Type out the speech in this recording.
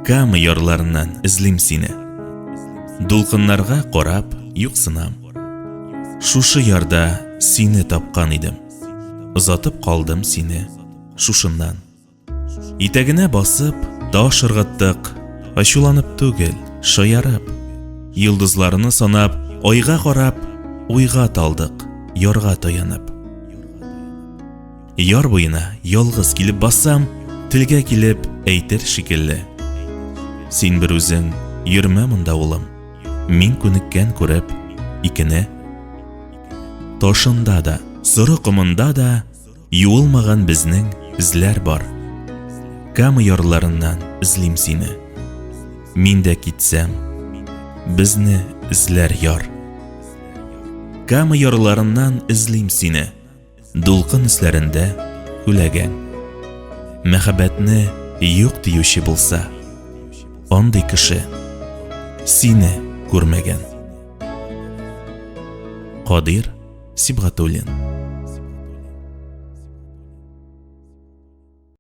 Кама ярларыннан эзлим сине. Дулкыннарга карап юксынам. Шушы ярда сине тапкан идем. Озатып калдым сине шушыннан. Итәгенә басып, таш ыргыттык, ачуланып түгел, шаярып. Йолдызларны санап, айга карап, уйга талдык, ярга таянып. Яр буена ялгыз килеп бассам, телгә килеп әйтер шикелле. Син бер үзең йөрмә монда, улым. Мин күнеккән күреп, икене. Ташында да, соры комында да юылмаган безнең эзләр бар. Кама ярларыннан эзлим сине. Мин дә китсәм, безне эзләр яр. Кама ярларыннан эзлим сине. Дулкын өсләрендә күләгәң. Мәхәббәтне юк диюче булса, андый кеше сине күрмәгән. Кадир Сибгатуллин.